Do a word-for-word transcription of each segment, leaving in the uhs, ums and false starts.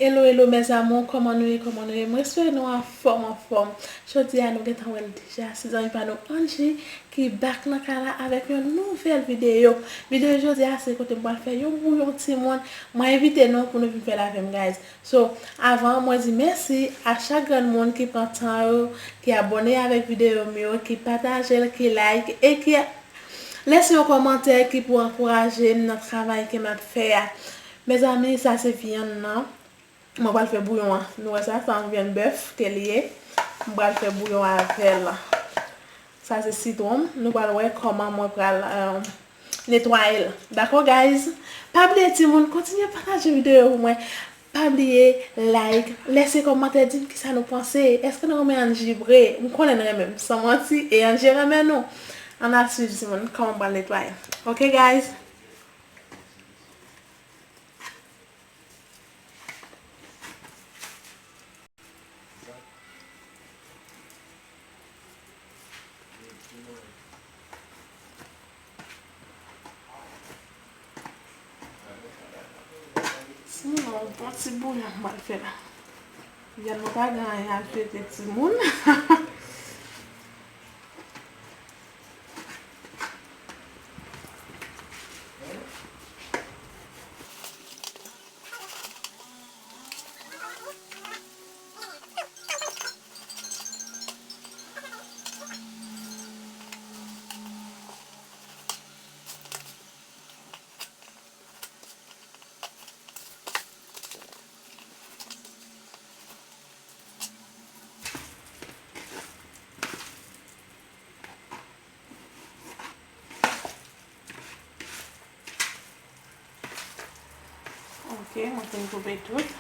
Hello, hello, mes amours, kòman nou ye, kòman nou ye? Mwen espere nou anfòm, anfòm. Jodi a, nou gentan wè l deja, se zanmi pa nou Angie ki back nan kay la avèk yon nouvèl videyo. Videyo jodi a, se kote m pral fè yon bouyon timoun. Mwen envite nou pou nou vin fè l avè m, guys. So, avan, mwen di mèsi a chak grenn moun ki pran tan yo, ki abòne avèk videyo m yo, ki pataje l, ki like, e ki lese yon kòmantè ki pou ankouraje m nan travay ke m ap fè a. Mezanmi, sa se vyann nan. Mwen pral fè bouyon an. Nou wè sa, sa yon vyann bèf ke li ye. Mwen pral fè bouyon avè l. Sa se sitwon m. Nou pral wè kòman mwen pral, euh, netwaye l. Dakò, guys? Pa bliye, timoun, kontinye pataje videyo pou mwen. Pa bliye, like, lese kòmantè, di m kisa nou panse. Èske nou renmen Angie vre? M konnen n renmen m, san manti, e Angie renmen nou. Ann al swiv, timoun, kòman m pral netwaye. Ok, guys? Sinon, yon bon ti bouyon m pral fè la. Vyann mwen pa gen anyen al trete timoun. Ok, mwen fin koupe tout.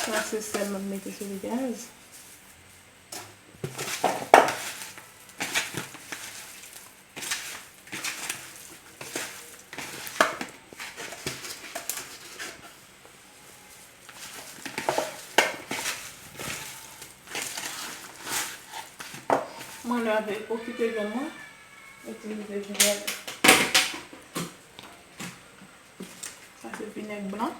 Sa se sèl m ap mete sou li, guys. Mwen lave okipe vyann mwen, itilize vinèg. Sa se vinèg blan.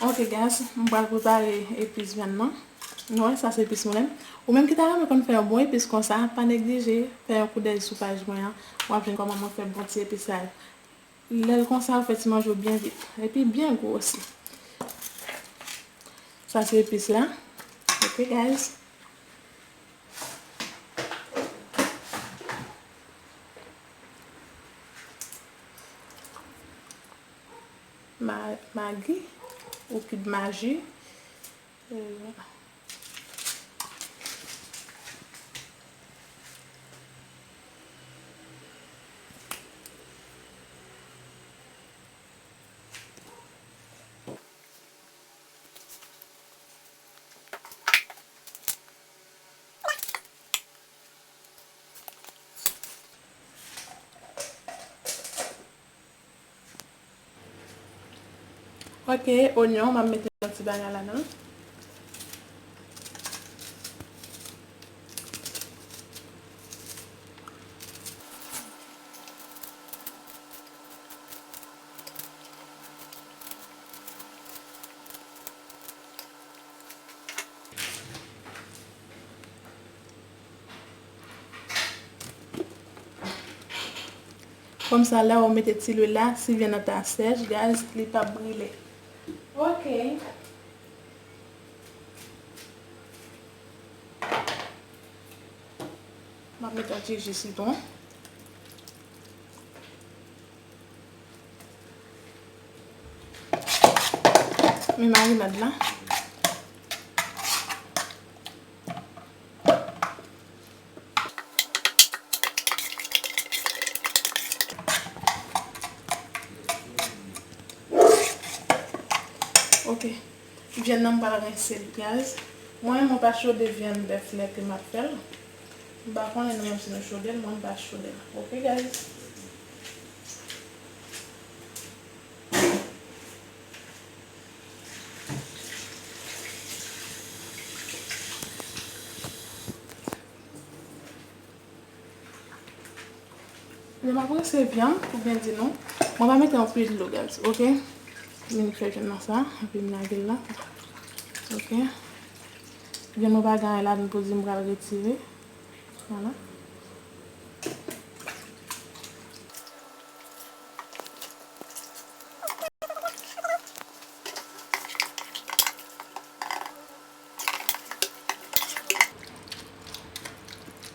Ok, guys, m pral prepare epis vyann nan. Nou wè, sa se epis mwen menm. Ou menm ki ta renmen konn fè yon bon epis konsa, pa neglije fè yon koudèy sou paj mwen an. W ap jwenn kòman mwen fè bon ti epis sa yo. Lè l konsa, ou fè ti manje w byen vit. Epi byen gou osi. Sa se epis la. Ok, guys. Ma-, Magi, ou cube Maggi. Euh, Ok, onyon, m ap mete yon ti bagay ladan. Konsa, lè w mete ti lwil la, si vyann nan ta sèch, guys, li p ap brile. Ok. Ti ji sitwon. Men marinad la. Ok. Vyann nan m pral rense l, guys. Mwen, mwen pa chode vyann bèf lè ke m ap fè l. M pa konnen nou menm si nou chode l, mwen m pa chode l. Ok, guys? Lè m ap rense vyann, pou byen di nou, mwen pa mete anpil dlo, guys, ok? Vin fè vyann nan sa, epi m lage l la. Ok? Vyann mwen pa gen anyen ladan pou di m pral retire. Vwala.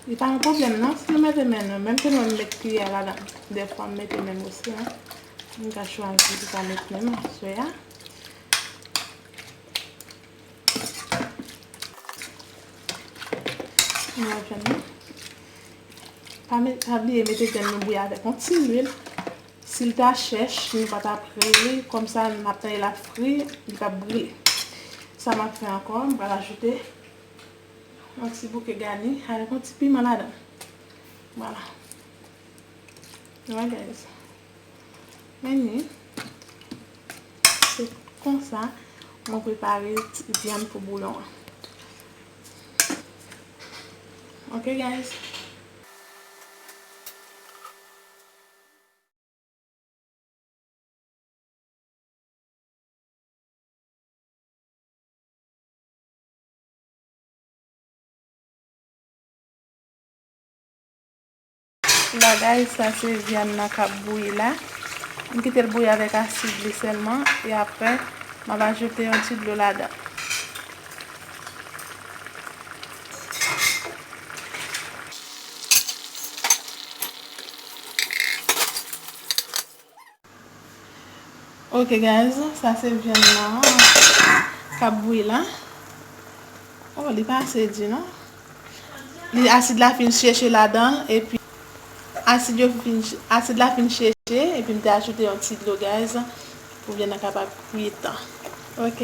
Li pa yon pwoblèm non, si nou mete men nou, menm ke nou met kiyè ladan, dèfwa m mete men m osi, en. M ka chwazi pou pa met men m aswè a. Nou wè vyann nan. Pa met, pa bliye mete vyann nou bouyi avèk yon ti lwil. Si l ta chèch, nou pa t ap ri, kòmsa n ap tande l ap fri, li p ap brile. Sa m ap fè ankò, m pral ajoute yon ti bouke gani avèk yon ti piman ladan. Vwala. Alright, guys. Men ni, se konsa mwen prepare ti vyann pou bouyon an. Ok, guys. La, guys, sa se vyann nan k ap bouyi la. M kite l bouyi avèk asid li sèlman, e apre, m ap ajoute yon ti dlo ladan. Ok, guys, sa se vyann nan k ap bouyi la. Oh, li pa ase di, non. Li, asid la fin cheche ladan l, epi asid yo fin, asid la fin cheche, epi m te ajoute yon ti dlo, guys, pou vyann nan kapab kwit. Ok.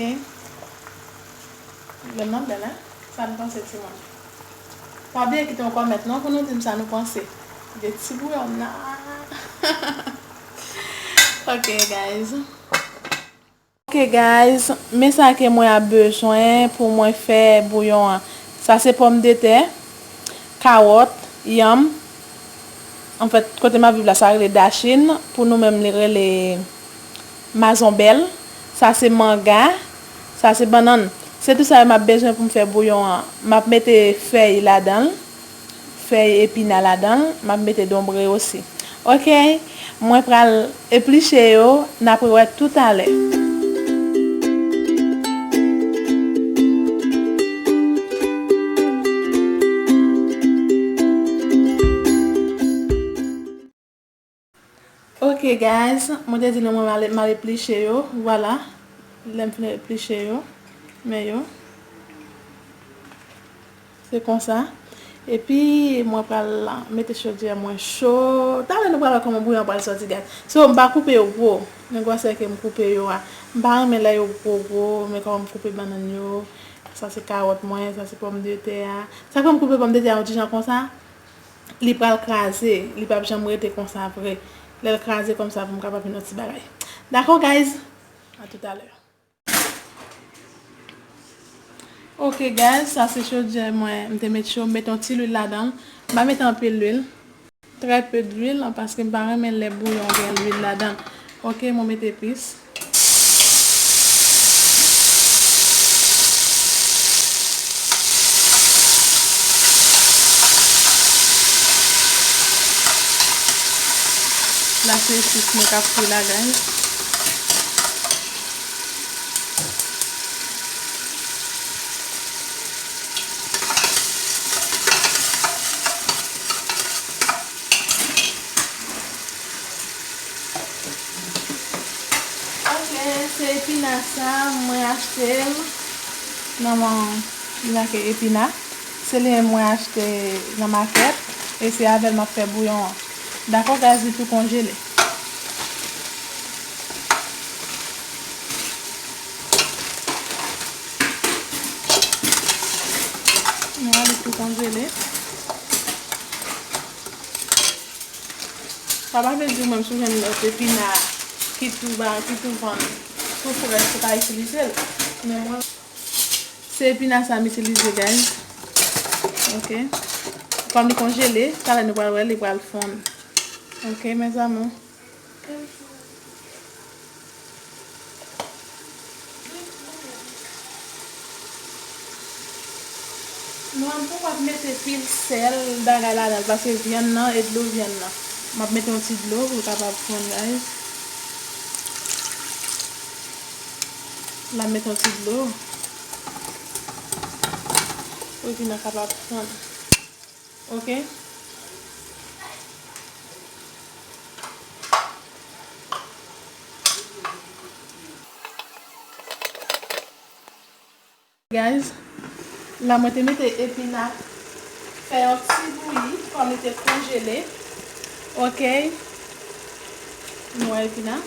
Vyann nan bèl, en? Sa n panse, timoun? Pa bliye kite yon kòmantè non, pou nou di m sa nou panse de ti bouyon nan. Ok, guys. Ok, guys, men sa ke mwen ap bezwen pou mwen fè bouyon an. Sa se pòmdetè, kawòt, yanm. Anfèt, kote m ap viv la, sa rele dachin. Pou nou menm, li rele mazonbèl. Sa se manga. Sa se bannann. Se tout sa yo m ap bezwen pou m fè bouyon an. M ap mete fèy ladan l. Fèy epina ladan l. M ap mete donbre osi. Ok, mwen pral epliche yo. N ap rewè toutalè. Ok, guys, mwen te di nou mwen m al, m al epliche yo. Vwala, lè m fin epliche yo, men yo. Se konsa. Epi, mwen pral mete chodyè mwen cho. Talè nou pral wè kòman bouyon an pral sòti, guys. So, m pa koupe yo gwo. Men gwosè ke m koupe yo a. M pa renmen lè yo gwo gwo, men kòman m koupe bannann yo. Sa se kawòt mwen, sa se pòmdetè a. Sa fè m koupe pòmdetè a yon ti jan konsa. Li pral kraze, li p ap janm rete konsa vre. Lè l kraze konsa pou m kapab vin yon ti bagay. Dakò, guys? A toutalè. Ok, guys, sa se chodyè mwen. M te met cho, m met yon ti lwil ladan l. M pa met anpil lwil. Très peu d'huile, paske m pa renmen lè bouyon gen lwil ladan l. Ok, mwen met epis. La se sis mwen k ap fri la, guys. Se epina sa, mwen achte l nan yon, li make epina. Se li menm mwen achte nan makèt. E se avè l m ap fè bouyon an. Dakò, guys, li tou konjele. Mwen li tou konjele. Sa pa vle di ou menm si w jwenn lòt epina ki tou ba, ki tou vann, tou frèch, ou ka itilize l. Men mwen, se epina sa m itilize, guys. Ok. Kòm li konjele, talè nou pral wè, li pral fonn. Ok, mes amours. Non, m poko ap mete pil sèl bagay ladan l, paske vyann nan e dlo vyann nan. M ap mete yon ti dlo pou l kapab fonn, guys. M ap mete yon ti dlo pou vyann nan kapab fonn. Ok. Guys, la mwen te mete epina fè yon ti bouyi, kòm li te konjele. Ok. Nou wè epina.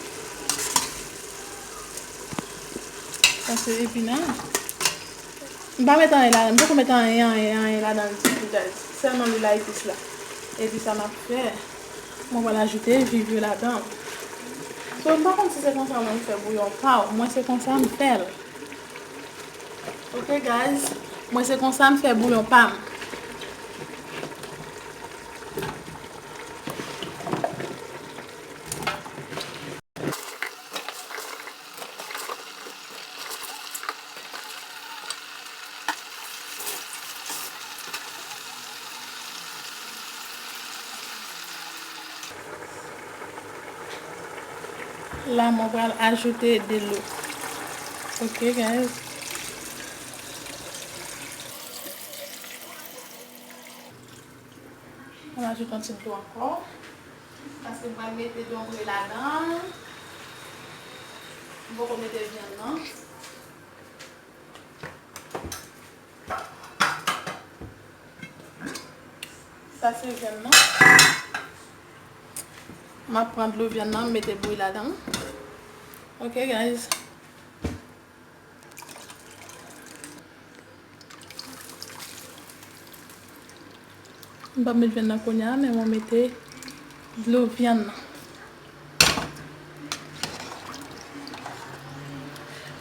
Sa se epina. M pa met anyen ladan, m poko met anyen, anyen, anyen ladan l ditou, guys. Sèlman lwil a epis la. Epi sa m ap fè, mwen pral ajoute viv yo ladan. So, m pa konn si se konsa mwen fè bouyon pa w. Mwen se konsa m fè l. Ok, guys. Mwen se konsa m fè bouyon pa m. La, mwen pral ajoute dlo. Ok, guys. Mwen ajoute yon ti dlo ankò. Paske m pral mete donbre ladan. M poko mete vyann nan. Sa se vyann nan. M ap pran dlo vyann nan, m mete bouyi ladan. Ok, guys. M p ap met vyann nan kounye a, men mwen mete dlo vyann nan.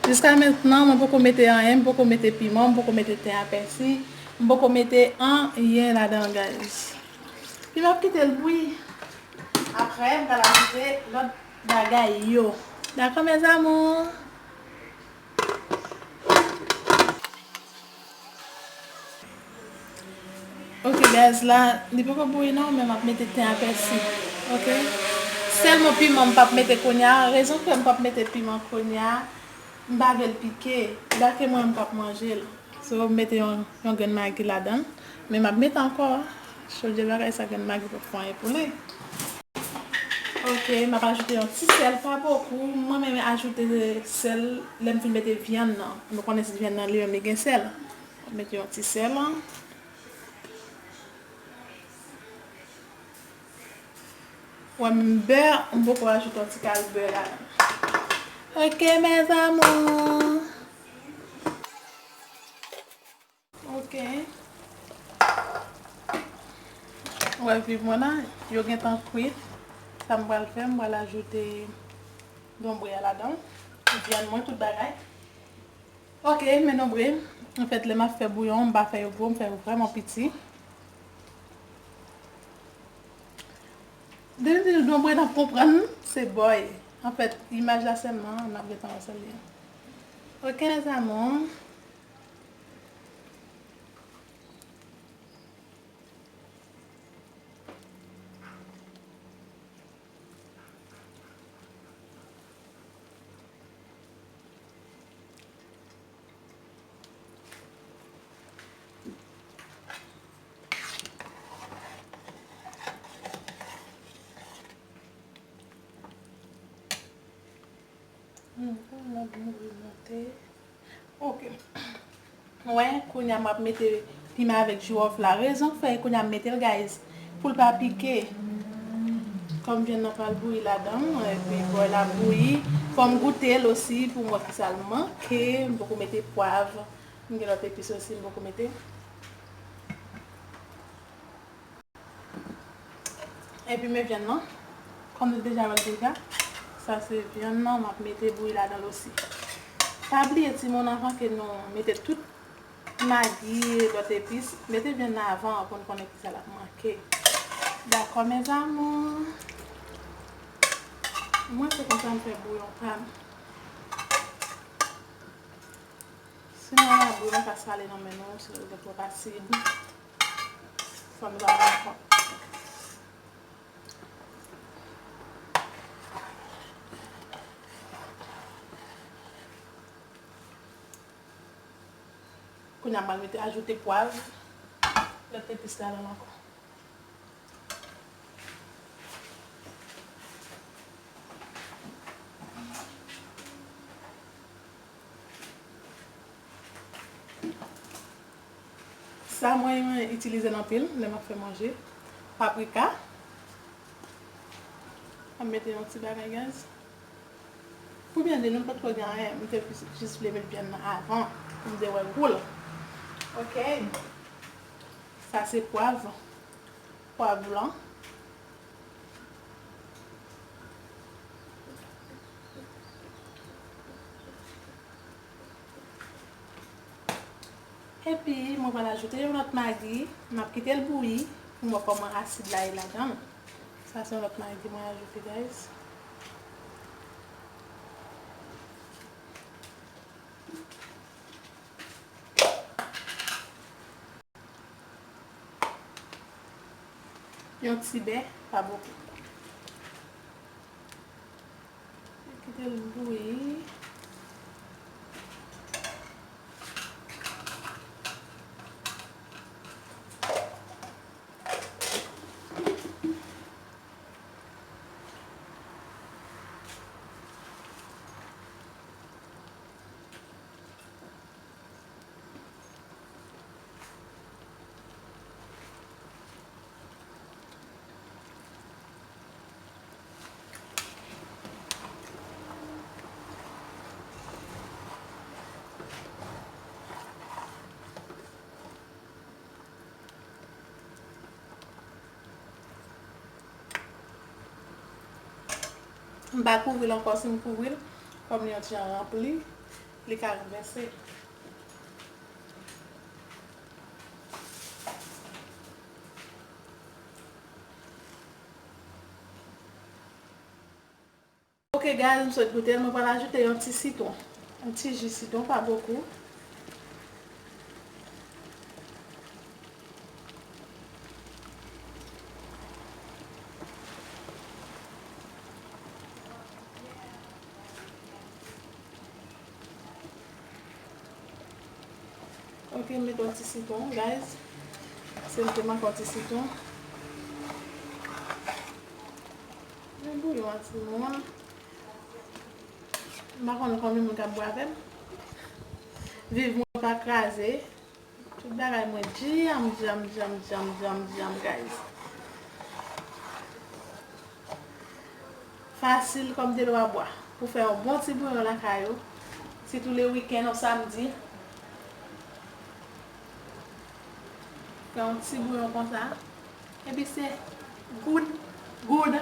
Jiska mentnan, mwen poko mete anyen, m poko mete piman, m poko mete ten a pèsi, m poko mete anyen ladan, guys. Pi m ap kite l bouyi. Apre, m pral ajoute lòt bagay yo. Dakò, mes amours? Ok, guys, la, li poko bouyi non, men m ap mete ten a pèsi. Ok? Sèlman piman m p ap mete kounye a. Rezon fè m p ap mete piman kounye a, m pa vle l pike. Dake mwen, m p ap manje l. So, m mete yon, yon grenn magi ladan l. Men m ap mete ankò. Chodyè bagay sa, grenn magi p ap fè anyen pou li. Ok, m ap ajoute yon ti sèl, pa bokou. Mwen renmen ajoute sèl lè m fin mete vyann nan. Nou konnen si vyann nan li menm li gen sèl. M ap mete yon ti sèl. Ou wè menm bè, m poko ajoute yon ti kal bè ladan. Ok, mes amours. Ok. Ou wè viv mwen la, yo gentan kwit. Sa m pral fè, m pral ajoute donbre a ladan. Vyann mwen, tout bagay. Ok, men donbre. Anfèt, lè m ap fè bouyon, m pa fè yo gwo, m fè yo vrèman piti. Depi m di nou donbre, n ap konprann, se bòy. Anfèt, imaj la sèlman, n ap gentan wè sa l ye. Ok, mes amours. Hmm, kounya m ap mouri monte. Ok. Wè, kounya m ap mete piman avèk jiwòf la. Rezon k fè kounya m mete l, guys, pou l pa pike. Kòm vyann nan pral bouyi ladan, epi bòy la bouyi, fò m goute l osi pou m wè kisa l manke. M poko mete pwav. M gen lòt epis osi m poko mete. Epi men vyann nan. Kòm nou deja wè l deja, sa se vyann nan, m ap mete bouyi ladan l osi. Pa bliye timoun, anvan ke nou mete tout magi, lòt epis, mete vyann nan avan pou n konnen kisa l ap manke. Dakò, mes amours? Mwen se konsa m fè bouyon pa m. Sinon, la bouyon ka sale nan men nou, sinon l gen twòp asid. Fò nou pa pran kont. Kounya m al mete, ajoute pwav, lòt epis ladan l ankò. Sa mwen renmen itilize l anpil lè m ap fè manje. Paprika. M ap mete yon ti bagay, guys. Pou byen di nou, m pa t ko gen anyen. M te jis vle met vyann nan avan pou m te wè gou l. Ok. Sa se pwav. Pwav blan. Epi, mwen pral ajoute yon lòt magi. M ap kite l bouyi pou m wè kòman asid la ye ladan l. Sa se yon lòt magi mwen ajoute, guys. Yon ti bè, pa bokou. Kite l bouyi. M pa kouvri l ankò, si m kouvri l, kòm li yon ti jan ranpli, li ka renvèse. Ok, guys, m sot goute l. Mwen pral ajoute yon ti sitwon. Yon ti ji sitwon, pa bokou. Ok, m mete yon ti sitwon, guys. Se m te manke yon ti sitwon. Men bouyon an, timoun. M pa konn konbyen moun k ap bwè avè m. Viv mwen pa kraze. Tout bagay mwen djanm, djanm, djanm, guys. Fasil kòm dlo a bwa. Pou fè yon bon ti bouyon lakay ou. Sitou le wikenn, yon samdi. Fè yon ti bouyon konsa. Epi se good, good.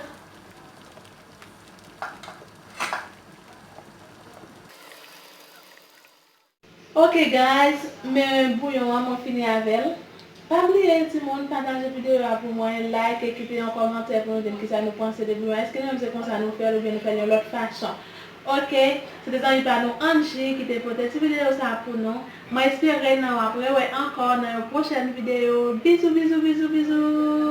Ok guys, men bouyon an mwen fini avè l. Pa bliye timoun, pataje videyo a pou mwen, like, kite yon kòmantè pou nou di m kisa nou panse de bouyon. Èske nou menm se konsa nou fè l oubyen nou fè l yon lòt fason? Ok, se te zanmi pa nou Angie ki te pote ti videyo sa pou nou. Mwen espere nou ap rewè ankò nan yon pwochèn videyo. Bizou, bizou, bizou, bizou.